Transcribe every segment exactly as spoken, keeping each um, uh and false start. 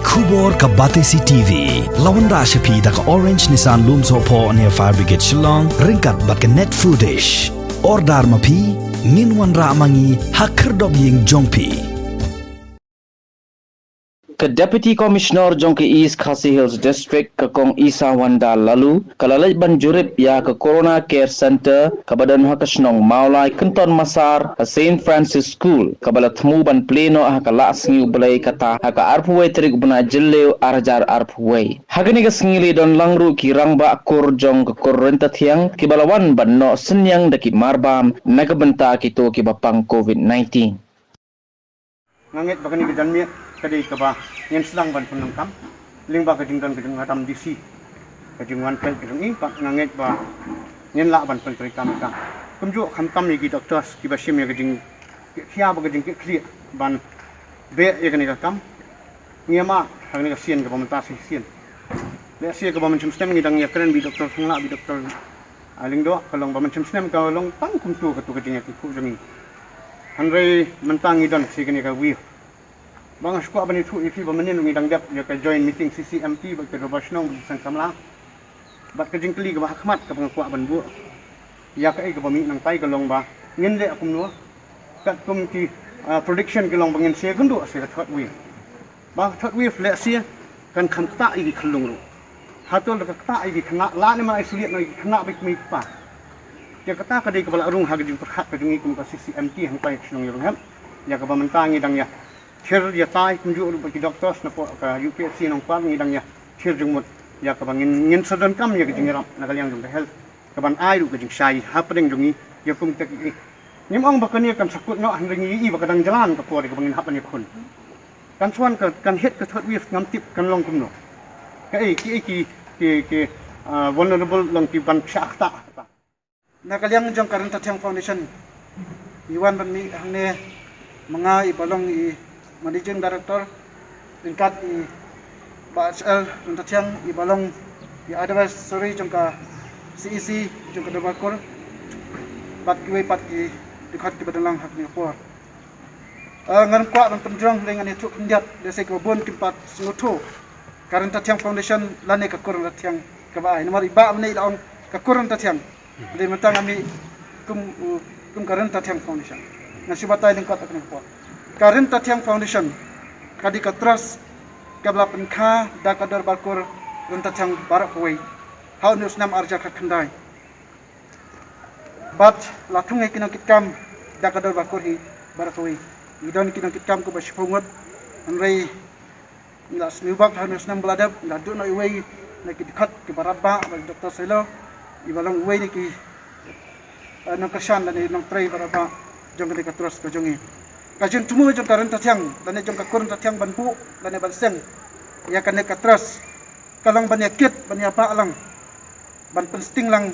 Khubor ka Batesi T V la wanrah sha phi da ka Orange Nissan Lumsohphoh near Fire Brigade Shillong ryngkat bad ka Net Foodish. Order ma phi, ngin wanrah ma ngi ha khyrdop ïing jong phi. Ka Deputy Commissioner jong ka East Khasi Hills District, ka Kong Isawanda Laloo, ka la leit ban jurip ïa ka Corona Care Centre kaba don ha ka shnong Mawlai, kynton masar ha Saint Francis School, kaba la thmu ban plie noh ha ka Laisngi U Blei, kata ha ka arphew wei tarik u bnai Jylliew arhajar arphew wei. Ha kane ka sngi la don lang ruh ki rangbah kur jong ka kur Ryntathiang kiba la wan ban noh synñiang da ki marbam na ka bynta kito kiba pang covid nineteen. Nga ngeit ba kane ka janmiet ka dei kaba ngin sdang ban pyndonkam lyngba ka jingdon ka jong u Madam D C, ka jingwan peit ka jong i, bad nga ngeit ba ngin lah ban pyntreikam ïa ka. Kumjuh khamtam ïa ki doctors kiba shim ïa ka jingkhia bad ka jingkitkhlieh ban beh ïa kane ka kam. Ngi ïa ma ha kane ka sien kaba mynta shi sien. Lehse kaba mynshem snem ngi dang ïa kren bad i Doctor Sangla, bad i Doctor, ah, Lyngdoh, ka long ba mynshem snem ka long tang kumto kato ka jingïakynduh jong ngi. Hynrei mynta ngi don shi kane ka wave. Ba nga shu kwah ban ïathuh ïa phi ba mynnin ngi dang dep ïa ka joint meeting C C M T bad ka dorbar shnong bad ki seng samla. Bad ka jingkylli kaba ha khmat kaba nga kwah ban buh ïa kaei kaba mih nangtai ka long ba ngin leh kumno. Katkum ki, ah, prediction ki long ba ngin sa ïakynduh sa ka third wave. Ba ka third wave lehse kan kham ktah ïa ki khyllung ruh. Hato la ka ktah ïa ki khynnah, lane ma isolate noh ïa ki khynnah bad ki kmie ki kpa. Te kata ka dei kaba la rung ha ka jingpyrkhat ka jong ngi kum ka C C M T hangtai ha ka shnong Ïarunghep. Ïa kaba mynta ngi dang ïa thied ïa tai kumjuh ruh bad ki doctors na poh ka U P H C Nongkwar, ngi dang ïa thied jingmut ïa kaba ngin, ngin sa donkam ïa ka jingïarap na ka liang jong ka health, kaban ai ruh ka jingshai hapdeng jong ngi ïa kum kita ki. Ngim ong ba kane kan sa kut noh, hynrei ngi ïohi ba ka dang jlan ka por kaba ngin hap ban ïakhun. Kan sa wan ka, kan hit ka third wave ngam tip kan long kumno. Kaei, kiei ki, ki, ki, ah, vulnerable long kiban shah ktah. Na ka liang jong ka Ryntathiang Foundation, ngi wan ban mih hangne ma nga iba long i Managing Director, ryngkat i Bah H L Ryntathiang iba long i advisory jong ka C E C jong ka dorbar kur, bad kiwei pat ki dkhot kiba dang lang ha kane ka por. Ah, ngan kwah ban pynjrong lei ngan ïathuh khyndiat, lehse kiba bun kim pat sngewthuh ka Ryntathiang Foundation lane ka Kur Ryntathiang kaba ai. Namar i Bah mynne i la ong ka Kur Ryntathiang. Lei mynta nga mih kum, uh, kum ka Ryntathiang Foundation. Ngan shu batai lyngkot ha kane ka por. Ka Ryntathiang Foundation ka dei ka trust kaba la pynkha da ka dorbar kur Ryntathiang baroh kawei ha une u snem arhajar khatkhyndai. Bad la thung ïa ki nongkitkam da ka dorbar kur hi baroh kawei. Ngi don ki nongkitkam kumba shiphew ngut, hynrei ngi la sniew bak ha une u snem ba la dep, ngi la duh noh iwei na ki dkhot kiba radbah, Bah Doctor Sailo, iba long iwei na ki, eh, nongkyrshan lane nongtrei ba radbah jong kane ka trust ka jong ngi. Ka jingthmu jong ka Ryntathiang lane jong ka Kur Ryntathiang ban buh lane ban seng ïa kane ka trust ka long ban ïakit, ban ïabah lang, ban pynsting lang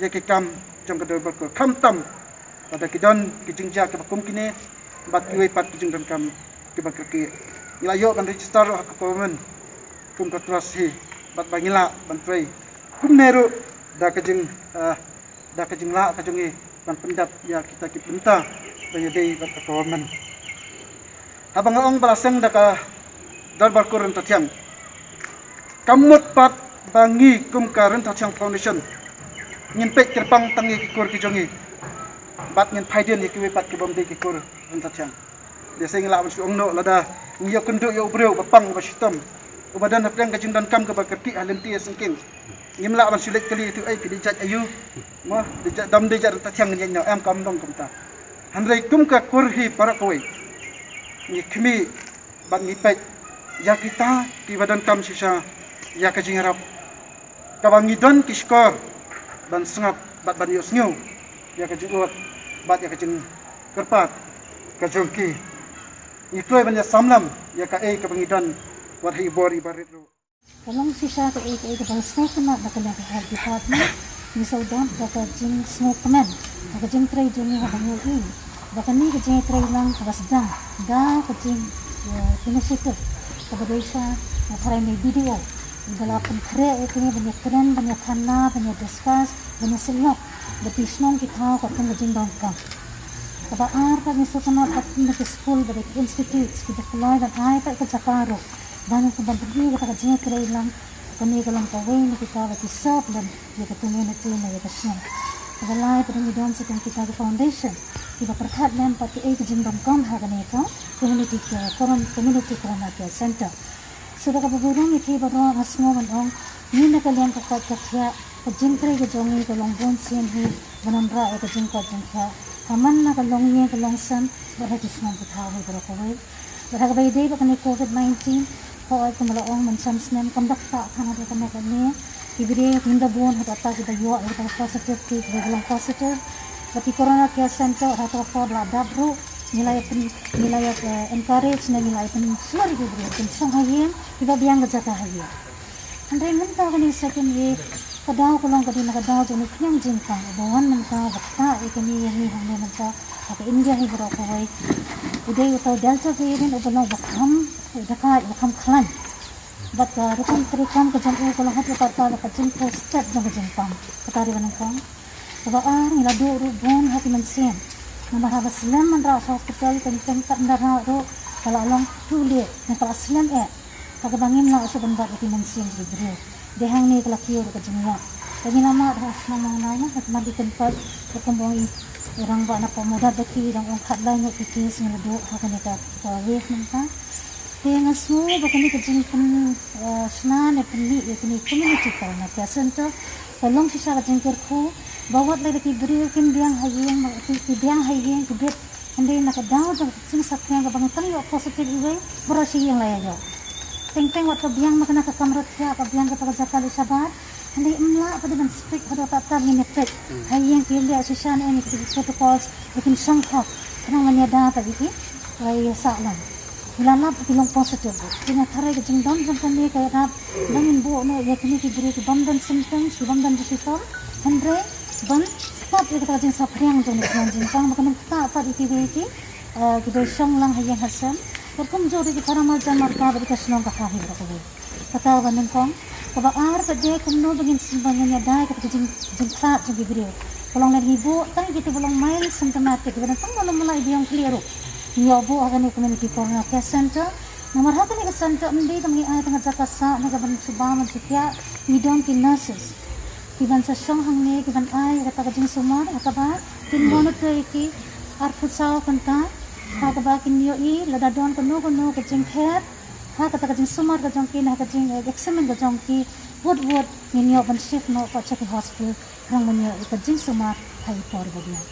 ïa ki kam jong ka dorbar kur. Khamtam lada ki don ki jingjia kiba kum kine bad kiwei pat ki jingdonkam kiba kyrkieh, ngi la ïoh ban register ruh ha ka government kum ka trust hi, bad ba ngi lah ban trei kumne ruh da ka jing, eh, da ka jinglah ka jong ngi ban pyndep ïa kita ki bynta ba ïadei bad ka government. Haba nga ong ba la seng da ka dorbar kur Ryntathiang, ka mut pat ba ngi kum ka Ryntathiang Foundation ngin peit kyrpang tang ïa ki kur ki jong ngi bad ngin phaidien ïa kiwei pat ki bym dei ki kur Ryntathiang. Lehse ngi lah ban shu ong noh lada ngi ïoh kynduh ïa u briew ba pang ba shitom, uba don hapdeng ka jingdonkam kaba kyrkieh ha lynti ha syngkien. Ngim lah ban shu leit kylli ïa u, "Ei, phi dei jait aïu?" Mo, dei jait, dam dei jait Ryntathiang, ngin ïa ong em, kam long kumta. Hynrei kum ka kur hi baroh kawei, ngi khmih bad ngi peit ïa kita kiba donkam shisha ïa ka jingïarap, kaba ngi don ki shkor ban sngap bad ban ïohsngew ïa ka jingud bad ïa ka jingkyrpad ka jong ki. Ngi kloi ban ïa samlam ïa kaei kaba ngi don wat ha i bor iba rit ruh. Ka long shisha kaei kaei kaba sngewtynnat da ka liang ka health department. Ngi sngewdap da ka jingsngewkmen, da ka jingtrei jong ngi haba ngi ïohi ba kane ka jingtrei lang kaba sdang da ka jing, eh, initiative kaba dei sha, eh, tharai na B D O. Ba la pynkhreh ïa kane ban ïakren, ban ïakhana, ban ïadiscuss, ban ïasyllok da ki shnong ki thaw katkum ka jingdonkam. Kaba ar pat ngi sngewtynnat ba kine ki skul bad ki institutes ki da kloi ban ai pat ka jaka ruh ban ka ban pynïoh kata ka jingtrei lang. Kane ka long kawei na kita ba ki serve lem ïa ka community ne ïa ka shnong. Kaba lai pat ngi don sa kum kita ki foundation kiba pyrkhat lem pat kiei ki jingdonkam ha kane ka community care, community corona care center. Sa da kaba burom ïa ki baroh nga sngew ban ong, ngi na ka liang ka koit ka khiah, ka jingtrei ka jong ngi ka long bun sien hi ban wanrah ïa ka jingkoit jingkhiah ha man la ka longïing ka longsem bad ha ki shnong ki thaw hi baroh kawei. Bad ha kaba ïadei bad kane COVID nineteen, hooid kumba la ong, mynshem snem kam da ktah than haduh kane kane. Ki briew ki da bun haduh katta kiba ïoh ïa kata ka positive, ki briew ba long positive. Bad ki corona care center haduh katta ka por la dap ruh, ngi la ïa pyn, ngi la ïa, eh, encourage ne ngi la ïa pynshlur ïa ki briew kin shong ha ïing, kiba biang ka jaka ha ïing. Hynrei mynta kane second wave ka daw ka long ka dei na ka daw jong une u khñiang jingpang uba wan mynta ba ktah ïa kane ïa ngi hangne mynta ha ka India hi baroh kawei. U dei uta u Delta variant uba long uba kham, uba ktah, uba kham khlaiñ. Bad ka rukom treikam ka jong u ka long haduh katta da ka jingphohstep jong ka jingpang. Kata dei ba nyngkong. Kaba ar, ngi la duh ruh bun ha ki mynsiem. Namar haba slem ban rah sha hospital, ka nyngkong kat ynda rah ruh ka la long too late, ne ka la slem eh. Ha kaba ngim lah shuh ban bat ïa ki mynsiem ki briew. Dei hangne ka la kiew ruh ka jingïap. Ka ngi la mad ha Nongmawlai na, ha ka Mawlai Kynpait, ka kumba ong i rangbah na Paw Mawdat ba ki dang ong khatlai ngut ki case ngi la duh ha kane ka, ka wave mynta. Te nga sngew ba kane ka jingpyn, eh, shna ne pynmih ïa kane community corona care center ka long shisha ka jingkyrkhu ba wat lada ki briew kim biang ha ïing, ki, ki biang ha ïing, ki bit, hynrei na ka daw jong ka jingsaphriang kaba ngi tang ïoh positive iwei, baroh shi ïing la ïa ïoh. Teng teng wat ka biang ma kane ka kamra thiah, ka biang kata ka jaka leit shabar, hynrei ym lah pat ban stick haduh katta ba ngin ïa peit. Ha ïing ki leh shisha ne ïa ki protocols, ïa kin shong khop, khnang ban ïada pat ïa ki, ïa sah lang. Ngi la lap ki long positive ruh. Te nga tharai ka jingdon jong kane ka ïarap ba ngin buh noh ïa kine ki briew ki bym don symptoms, ki bym don jingshitong, hynrei ban stop ïa kata ka jingsaphriang jong kane ka jingpang ba kan ym ktah pat ïa kiwei ki, eh, kiba shong lang ha ïing ha sem. Bad kumjuh ruh ki para marjan marpa bad ïa ka shnong ka thaw hi baroh kawei. Kata ba nyngkong, kaba ar pat de kumno ba ngin sngewbha ngin ïada ïa kata ka jing, jingkhlad jong ki briew. Ka long lada ngi buh tang ïa kito ba long mild symptomatic, ba dang tang ba long mlai biang khlieh ruh, ngi ïoh buh ha kane community corona care center. Namar ha kane ka center ym dei tang ngi ai tang ka jaka sah ne ka ban shu bam ban shu thiah, ngi don ki nurses ki ban sa shong hangne ki ban ai ïa kata ka jingsumar, ha kaba kin monitor ïa ki arphew saw kynta, ha kaba kin ïohi lada don kano kano ka jingkher ha kata ka jingsumar ka jong ki, ha ka jing, eh, examine ka jong ki, wut wut ngin ïoh ban shift noh pat sha ki hospital, khnang ban ïoh ïa ka jingsumar ha i por ba biang.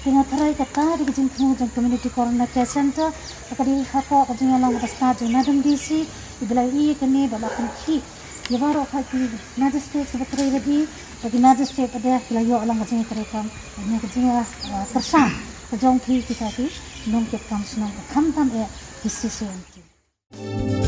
Te nga tharai kata dei ka jingthmu jong community corona care center, ka dei hapoh ka jingïalang kaba stad jong Madam D C, iba la ïohi ïa kane bad la pynkhih ïa baroh ki magistrate kiba trei lade, bad ki magistrate pat de ki la ïoh lang ka jingtreikam, ne ka jing, eh, kyrshan ka jong ki kita ki nongtrei kam shnong, ka khamtam eh ki C C M T.